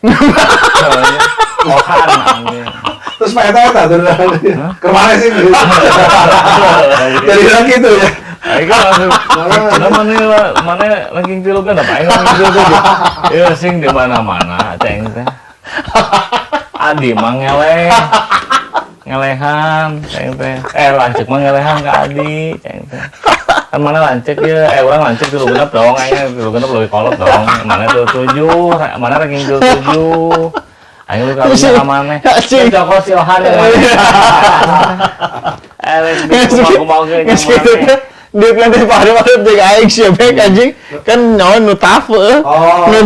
B: Namanya Ohan anjing.
C: Terus Pak Eta tuh kemana sih? Jadi lagi itu ya.
B: Aing langsung mana mana ranking tilu kan apa aing ranking tilu tuh. Ya sing di mana-mana ceng teh. Adi mah ngeleh. Ngelehan ceng teh. Lanceuk mah ngelehan ka Adi ceng teh. Kan mana lanceuk ya, urang lanceuk 36 dong aing 36 leuwih kolot dong. Mana 7, mana ranking 7. Aing lu karunya ka maneh. Cokot si Ohan yang mana. Kumaha ge jeung maneh.
A: Dia nanti pada jeung aing sia bek anjing kan naon nu taf nu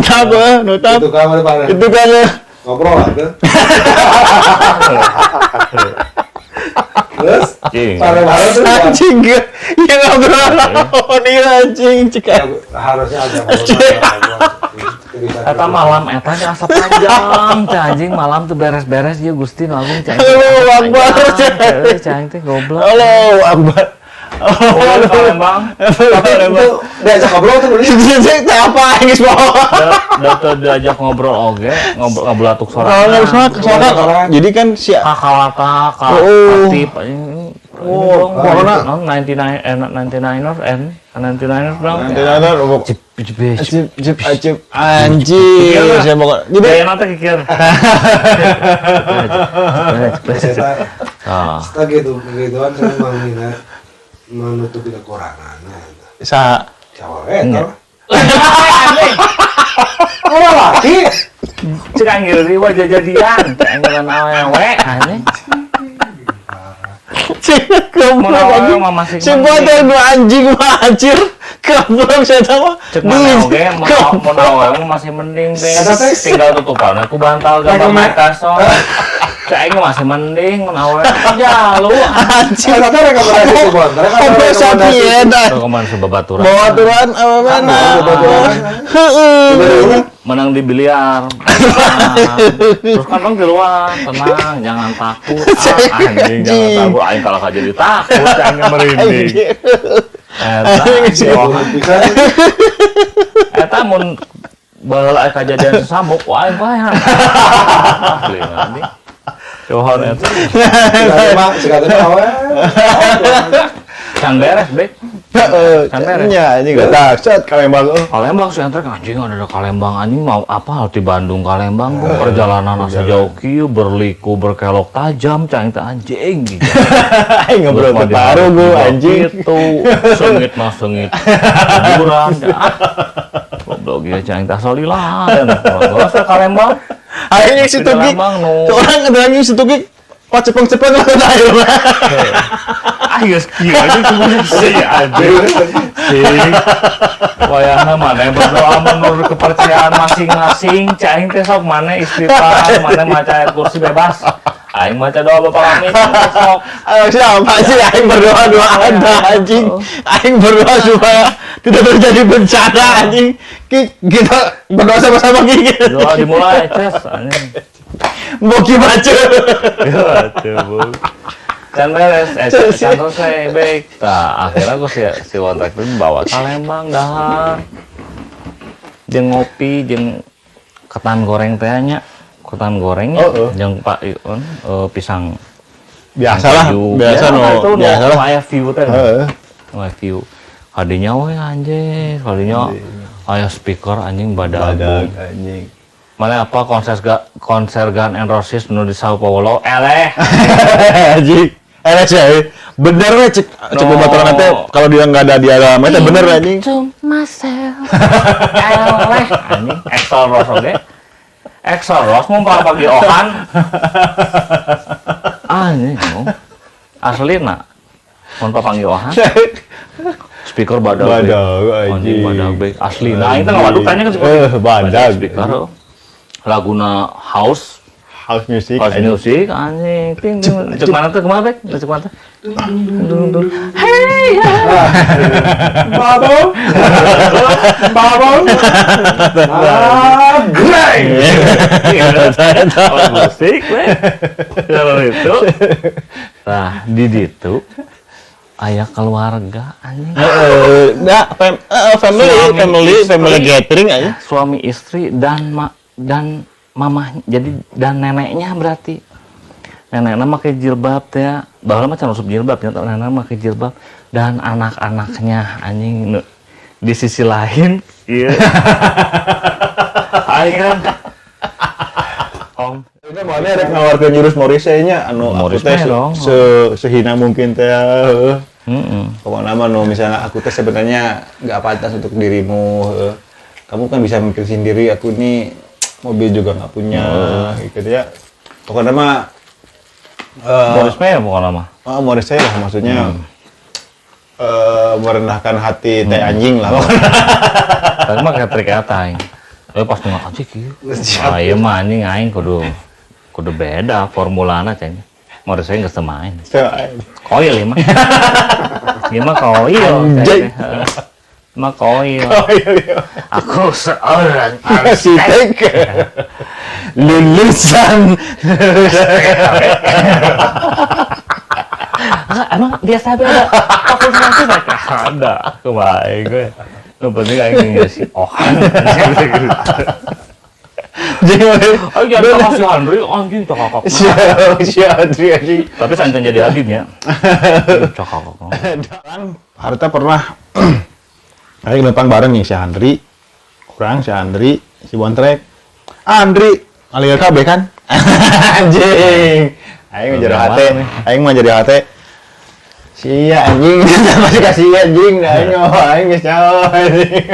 A: taf nu taf
C: itu kan
A: itu kan
C: ngobrol lah tuh. Terus pada tuh
A: anjing ya ngobrol naon ieu anjing cek
C: harusnya ada ngobrol.
B: Eta malam eta asa panjang teh anjing malam tuh beres-beres ieu Gusti nu agung cai.
A: Allahu Akbar
B: cai teh goblok.
A: Allahu Akbar.
B: Oh, Palembang.
C: Tapi itu diajak ngobrol tuh
A: apa aing geus bawa.
B: Da diajak ngobrol oge, ngobrol ngabelatuk sorangan.
A: Sorangan. Jadi kan si
B: kakalata, katip anjing.
A: Oh, corona
B: 99ers and 99ers dong.
A: 99ers cip cip cip anjing. Saya mau jadi
B: kayak nanti kikir.
C: Setelah gitu, begituan saya menghina menutupi kekurangannya.
A: Sa
C: cewek eta. Ora laki.
B: Cek anggeur riwa jajadian, cek angeuran awewe anjing.
A: Cek goblok anjing. Si buat anjing mah anjir. Goblok saya tahu.
B: Cek mana oge mun awewe masih mending teh. Tinggal tutupan aku bantal gambar Mike Tyson. Cek aing masih mending mun awewe jalu
A: anjing.
C: Eta teh rekomendasi ku bonter.
B: Rekomendasi babaturan.
A: Babaturan awewe na. Heeh.
B: Menang di biliar. Terus kan bang di luar, tenang, jangan takut. Anjing, jangan takut. Aing kalah aja jadi takut, aing merinding. Eta, eta mun baheula aya kajadian sesamuk, wah aing bae. Asli anjing. Johan eta.
C: Sekali mah awe.
B: Can beres, Bek.
A: Heeh, nya anjing geus set Kalembang.
B: Kalembang sih antar anjing ada Kalembang anjing mau apa di Bandung Kalembang gua perjalanan asa jauh kieu berliku berkelok tajam cang teh anjing gitu.
A: Aing ngobrol ke taruh gua anjing
B: itu sengit mah sengit. Kuburan. Goblok ieu cang teh salila. Geus Kalembang.
A: Aing si Tugi. Orang ada si Tugi kok cepeng-cepeng lah air mah.
B: Ah geus kieu aja cuma sih anjing. Sing. Wayahna maneh berdoa menurut kepercayaan masing-masing, cai aing teh sok maneh istighfar, maneh maca ayat kursi bebas. Aing maca doa Bapa kami sok.
A: Ayo siapa sih aing berdoa doa ada anjing. Aing berdoa supaya tidak terjadi bencana anjing. Kita berdoa sama-sama gini.
B: Doa dimulai, ces anjing.
A: Boki baca.
B: Ya, bu. Can beres, can selesai, baik. Nah, akhirnya aku si Wontrek itu bawa ke Lembang dahar. Jeung ngopi, jeung ketan goreng teh nya. Ketan gorengnya, jeung Pak Ion, pisang.
A: Biasalah, biasa no. Biasalah.
B: Aya view teh. Aya view. Kadinya we anjing, kadinya aya speaker anjing badag anjing. Mana apa konser Gun N' Roses nu di Sao Paulo eleh.
A: Anjing. Ya, bener we cek cek
B: No.
A: babaturan teh kalau dia nggak ada dia dalam teh bener anjing.
B: To myself. Eleh anjing Axl Rose oge. Axl Rose mun pagi Ohan. Anjing. Aslina. Mun papanggih Ohan. Speaker badag.
A: Badag,
B: anjing
A: anjing.
B: Badag bae asli. Nah, aing teh ngawaduk tanya kan
A: Eh, badag.
B: speaker. Laguna house,
A: House music.
B: house
A: Anjing.
B: music anjing. Ting ting. Cek mana tuh kemana, Bek? Cek mana tuh? Dung dung. Hey.
C: Babo, babo, ah, greng.
B: House musik we. Kalau itu. Nah, di ditu aya keluarga anjing.
A: Heeh, nah, family,
B: Suami
A: family,
B: istri.
A: Family gathering aja.
B: Suami istri dan dan mamah, jadi dan neneknya, berarti neneknya pakai jilbab teh, baheula mah can asup jilbab ya, neneknya pakai jilbab dan anak-anaknya anjing. Di sisi lain iya aing kan om.
A: Udah mana rek nawarkeun jurus Morrissey nya anu aku
B: Morris
A: teh
B: mah dong.
A: Sehina mungkin teh heuh.
B: Heeh.
A: Pokoknya mah nu misalnya aku teh sebenarnya nggak pantas untuk dirimu heuh. Kamu kan bisa mikir sendiri, aku ini mobil juga nggak punya gitu ya. Pokoknya mah
B: Morris mah ya pokoknya mah.
A: Oh, Morrissey lah maksudnya merendahkan hati teh anjing lah pokoknya.
B: Tapi mah kayak trik eta aing. Eh, pas nggak anjing kieu. Ah, ieu mah anjing aing kudu kudu beda formulana ceng. Morris saya geus teu main. Koil ya mah. Ieu mah koil.
A: Anjing.
B: Heeh. Mah koil.
A: Oh iya.
B: Aku seorang
A: Arsitek lulusan.
B: Ah, emang dia sampai ada fakultas arsitek? Ada. Kebaik gue. Lu penting aing si Ohan.
A: Jadi
B: Ayo jangan sama si Andri, anjing cokok.
A: si si Andri anjing.
B: Tapi santan jadi Habibnya. Cokok.
A: Harta pernah aing lempang bareng nih si Andri. Kurang si Andri, si Bontrek. Andri, ngalir kabeh kan? Anjing. Aing mah jadi hate, aing mah jadi hate. Sia anjing, masih kasih anjing, aing mah aing geus nyaho anjing.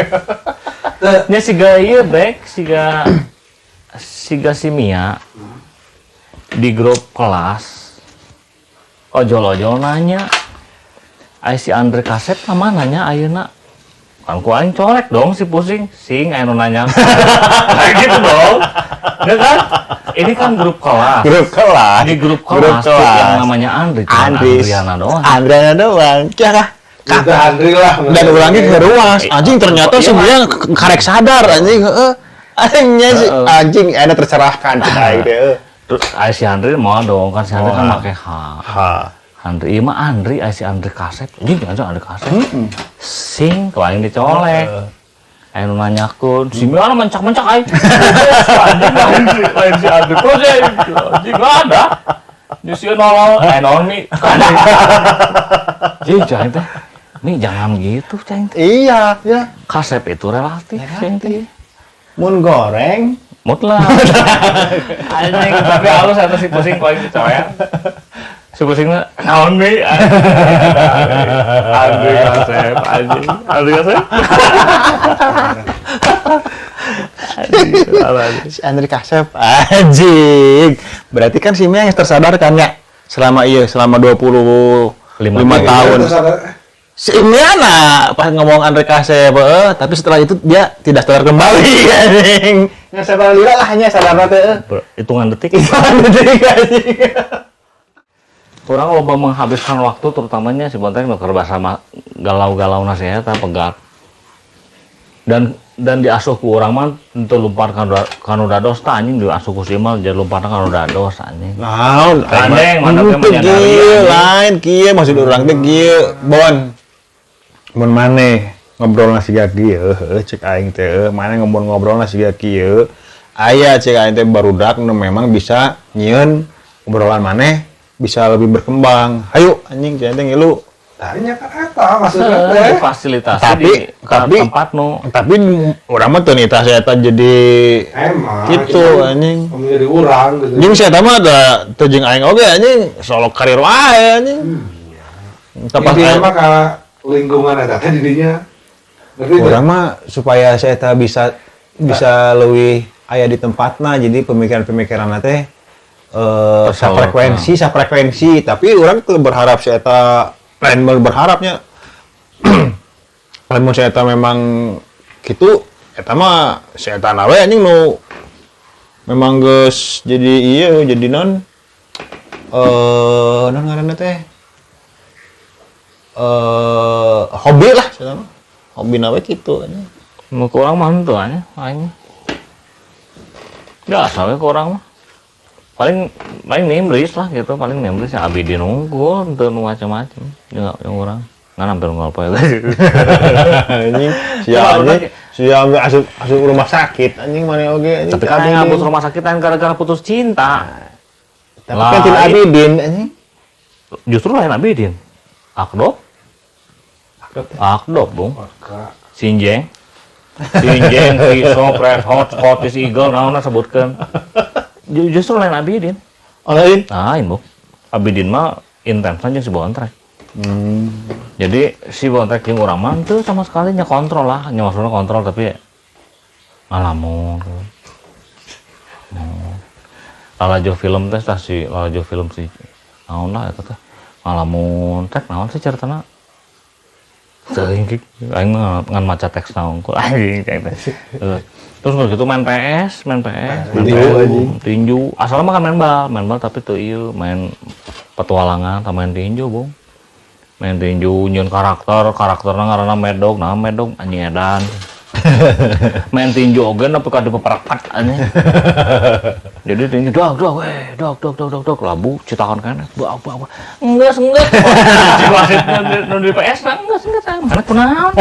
B: Nya siga ieu bek, siga siga si Mia di grup kelas ojol-ojol nanya, "Ai si Andre Kasep ka mana nya ayeuna?" Kan ku aing colek dong si pusing, sing aya nu nanya. Kayak gitu dong. Ya kan? Ini kan grup kelas.
A: Grup kelas.
B: Di grup
A: Grup
B: kelas tuh
A: kelas.
B: yang namanya Andri cuma
A: Andri.
B: Andriana doang.
A: Andriana doang. Kia kah?
C: Itu Andri lah.
A: Dan ulangnya ke ruas. Anjing ternyata
B: Iya,
A: sebenarnya karek sadar anjing heeh. Anjing sih,
B: Heeh.
A: anjing enak tercerahkan cek aing teh. Heuh.
B: Terus ai si Andri mau dong kan si Andri kan
A: Moal.
B: make H.
A: Ha.
B: Andri iya mah Andri, ai si Andri Kasep. Anjing jangan Andri Kasep. Sing ku aing dicolek. Aing nu nanyakeun, si Mia mencak-mencak aing. Si anjing lain lain si Andri terus ya. Anjing nggak ada. Di sieun nolol, eh naon mi. Anjing cai teh. Mi jangan gitu cai teh.
A: Iya, ya.
B: Kasep itu relatif cai teh.
A: Mun goreng
B: Mutlak. Anjing, tapi halus atau si pusing paling percaya. Si pusingnya naon mi? Andri Kasep, anjing. Andri Kasep. Anjing, anjing.
A: Si Andri Kasep anjing. Berarti kan si Mia yang tersadarkan ya selama iya selama 25
B: Lima
A: tahun.
C: Terus ada-
A: Si Miana pas ngomong Andre Kasep, tapi setelah itu dia tidak sadar kembali anjing. Nggak sadar lila lah hanya sadar teh.
B: Hitungan detik.
A: Anjing anjing.
B: Kurang loba menghabiskan waktu terutamanya si Bonteng nu keur bahasa galau-galau nasihat pegat. Dan diasuh ku urang mah teu lumpar kanu dados tah anjing diasuh ku si Imal jadi lumpar kanu dados anjing.
A: Naon,
B: Gandeng, mantapnya
A: Henteu
B: menyadari,
A: kieu,
B: anjing.
A: lain kieu maksud urang teh kieu, Bon. Mun maneh ngobrol siga kieu, heuh cek aing teh, heuh, maneh ngobrol-ngobrol siga kieu. Aya cek aing teh barudak nu memang bisa nyieun obrolan maneh bisa lebih berkembang. Hayu anjing cek aing teh ngilu
C: Tanya kan eta maksudnya teh.
B: Fasilitasi
A: Tapi-
B: di tempat nu
A: Tapi urang mah teu nitah saya eta jadi
C: Emang
A: gitu
C: cuman
A: anjing.
C: menjadi urang gitu.
A: Jeung saya mah da teu jeung aing oge anjing, solo karir wae anjing. Tapi
C: Intinya mah ka lingkungan eta teh didinya. Ngerti teu?
A: urang mah supaya saya eta bisa bisa leuwih aya di tempatna, jadi pemikiran-pemikiran teh safrekuensi safrekuensi, tapi urang tuh berharap saya eta lain berharapnya, lamun saya eta memang gitu eta mah saya eta we anjing nu memang geus jadi iya jadi non non ngaranna teh hobi lah saya mah hobi nawe gitu anjing.
B: Nu ke urang mah henteu nya aing. Biasa we ke urang mah. Paling paling nimbrung lah gitu, paling nimbrung ya Abidin unggul, henteu nu macem-macem jeung jeung urang. Ngan hampir ngolpoy
A: Anjing sia anjing sia ambil asup asup rumah sakit anjing mana oge anjing.
B: Tapi kan yang ngabut rumah sakit kan gara-gara putus cinta.
A: Tapi kan tidak
B: Lain.
A: Abidin anjing.
B: Justru lain Abidin. Akdop? Akdop, Bung.
C: Maka
B: Sinjeng. Sinjeng, Pisau, Red Hot, Scottish Eagle, naonna sebutkeun. Justru lain Abidin.
A: Oh, lain.
B: Lain, Bung. Abidin mah intens jeung si Bontrek. Jadi si Bontrek jeung urang mah teu sama sekali nya kontrol lah, nya maksudnya kontrol tapi ngalamun. Hmm. Lalajo film teh tah si lalajo film si naon lah eta teh. Ngalamun teh naon sih caritana? Teuing aing mah ngan maca teks naon ku anjing cek teh. Terus kalau gitu main PS, main PS, main
A: Tinju,
B: PS,
A: anjing.
B: tinju. Asalnya mah kan main bal tapi teu ieu main petualangan, tah main tinju, Bung. Main tinju nyieun karakter, karakterna ngaranna Mad Dog, nah Mad Dog anjing edan. Main tinju oge nepi ka dipeperekat anjing. Jadi tinju dog dog weh, dog dog dog dog dog labu citakan keneh. Bau bau. Enggeus enggeus. Si wasit nu di PS mah enggeus enggeus ah, mana kunaon?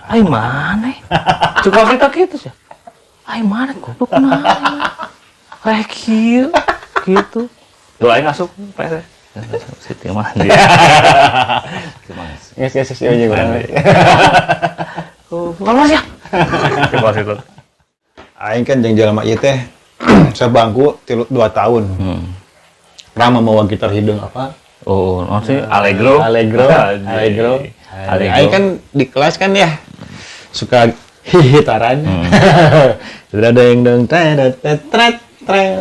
B: Ai mana? Cek wasit teh kitu sih. Ai mana goblok kunaon? Rek kieu gitu. Tuh aing asup PS. Siti mah dia.
A: Geus geus geus ieu urang.
B: Kalau ya. Coba situ.
A: Aing kan jeung jelema ieu teh sabangku 3 2 tahun. Rama mawa gitar hidung apa?
B: Oh, oh, sih Allegro.
A: Allegro,
B: Anjing.
A: Allegro.
B: Allegro.
A: Aing kan di kelas kan ya suka hihitaran. Sudah ada yang dong tet tet tret tret.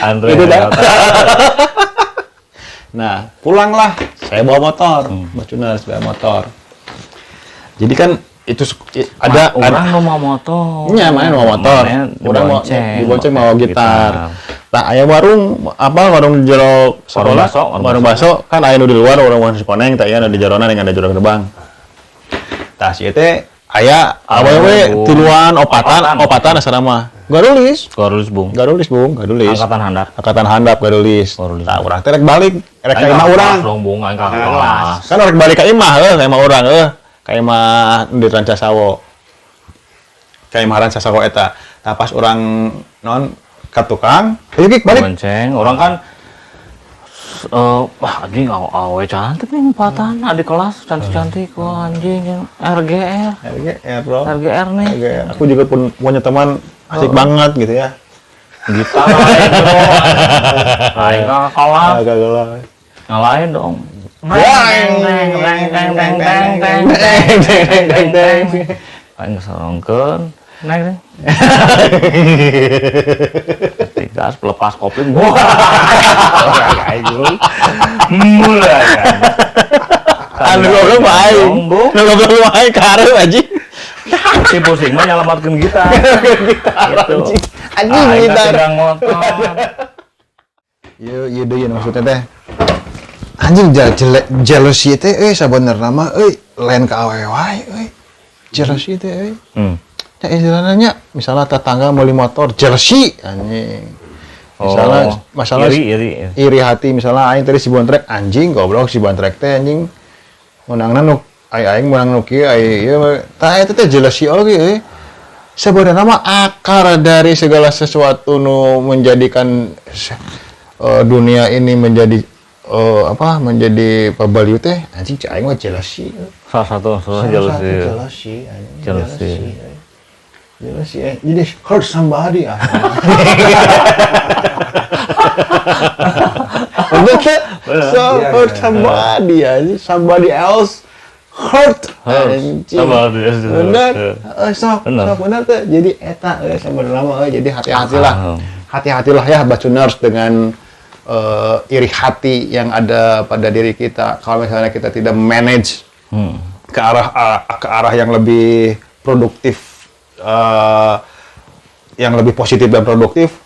B: Andre.
A: Itu dah. Nah, pulanglah. Saya bawa motor, Mas Cunas bawa motor. Jadi kan itu ada
B: orang nu mau motor.
A: Iya, main mau motor.
B: Mana
A: Orang mau
B: dibonceng,
A: dibonceng mau gitar. Nah, aya warung apa warung di jero sekolah,
B: bakso, warung
A: warung bakso kan aya nu di luar warung warung si koneng, tah ieu nu di jerona dengan ada jero gerbang. Tah si teh aya awewe
B: Bung.
A: tiluan opatan,
B: Opatan.
A: opatan asana mah. Garulis.
B: Garulis, Bung.
A: Garulis, Bung, garulis.
B: Angkatan handap.
A: Angkatan handap garulis.
B: Garulis.
A: Tah urang teh rek balik, rek ka imah urang.
B: Dong, Bung, aing ka kelas.
A: Kan rek balik ka imah heuh, ka imah urang heuh. Ka imah di Rancasawo. Ka imah Rancasawo eta. Tah pas urang non ka tukang, ayo Kik balik.
B: Bonceng, orang kan wah anjing awe cantik nih empatan adik kelas cantik-cantik wah anjing RGR
A: RGR, bro.
B: RGR nih
A: RGR. Aku juga pun punya teman asik banget gitu ya.
B: gitar lain bro lain kakak kelas
A: Agak kelas.
B: ngalahin dong
A: Wah.
B: Teng teng teng teng teng teng
A: Teng teng teng teng.
B: Aing sorongkeun naik deh. Gas lepas kopling. Wah. Mulai kan.
A: Anu goblok mah aing.
B: Dong, Bung.
A: Nu goblok mah aing kareu anjing.
B: Si pusing mah nyelamatkeun gitar. Gitu.
A: Anjing
B: Aing
A: gitar.
B: teh motor.
A: Ieu ieu deui maksudnya teh. Anjing jealousy teh euy sabenerna mah euy lain ka awewe wae euy. Jealousy teh euy. Ya istilahnya nya, misalnya tetangga meuli motor jealousy anjing. Misalnya
B: Oh,
A: masalah
B: iri, iri.
A: iri hati misalnya aing tadi si bontrek anjing goblok si bontrek teh anjing menangna nu aing aing menang nu kieu aing ieu tah eta teh jealousy oge euy. Sebenarnya mah akar dari segala sesuatu nu menjadikan dunia ini menjadi apa menjadi pabaliut teh, anjing, cek aing mah jealousy.
B: Salah satu
A: Salah
B: unsurnya
A: satu
B: jealousy.
A: Jealousy, anjing.
B: Jealousy.
A: Jealousy, jealousy, eh. Jadi hurt somebody, ah. Bener teh? So hurt somebody, anjing. Somebody else hurt,
B: Hurt.
A: anjing.
B: Somebody else hurt.
A: Bener. Eh, sok sok bener teh. Jadi eta euy sebenarnya mah euy. Jadi hati-hatilah. Hati-hatilah ya, Bacuners, dengan iri hati yang ada pada diri kita. Kalau misalnya kita tidak manage ke arah yang lebih produktif, yang lebih positif dan produktif,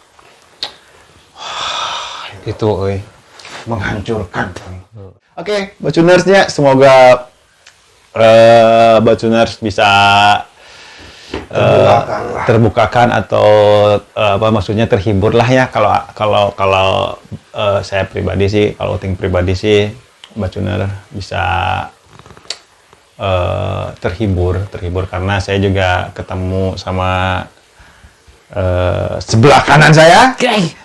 A: wah, itu euy menghancurkan. Oke, Bacunersnya, semoga Bacuners bisa
C: Terbukakan lah.
A: Terbukakan atau apa maksudnya, terhibur lah ya. Kalau kalau kalau saya pribadi sih, kalau Uting pribadi sih, Bacuner bisa terhibur terhibur karena saya juga ketemu sama sebelah kanan saya,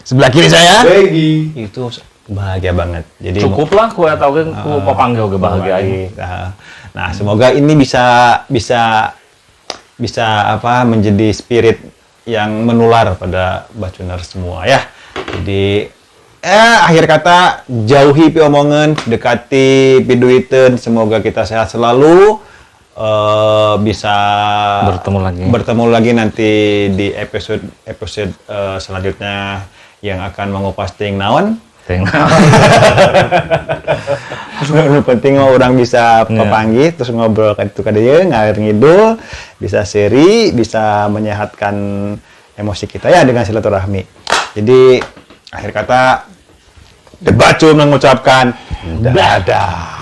A: sebelah kiri saya
C: Baby.
A: itu bahagia banget. Jadi
B: Cukup lah ku eta oge, ku papanggih oge bahagia aing.
A: Nah, semoga ini bisa bisa bisa apa, menjadi spirit yang menular pada Bacuner semua ya. Jadi akhir kata, jauhi piomongan, dekati piduiteun. Semoga kita sehat selalu. Bisa
B: Bertemu lagi.
A: Bertemu lagi nanti di episode episode selanjutnya yang akan mengupas ting naon.
B: Ting.
A: Nu penting mah urang bisa papanggih terus ngobrol ka ditu ka dieu, ngalir ngidul, bisa seri, bisa menyehatkan emosi kita ya dengan silaturahmi. Jadi akhir kata, The Bacun mengucapkan dadah.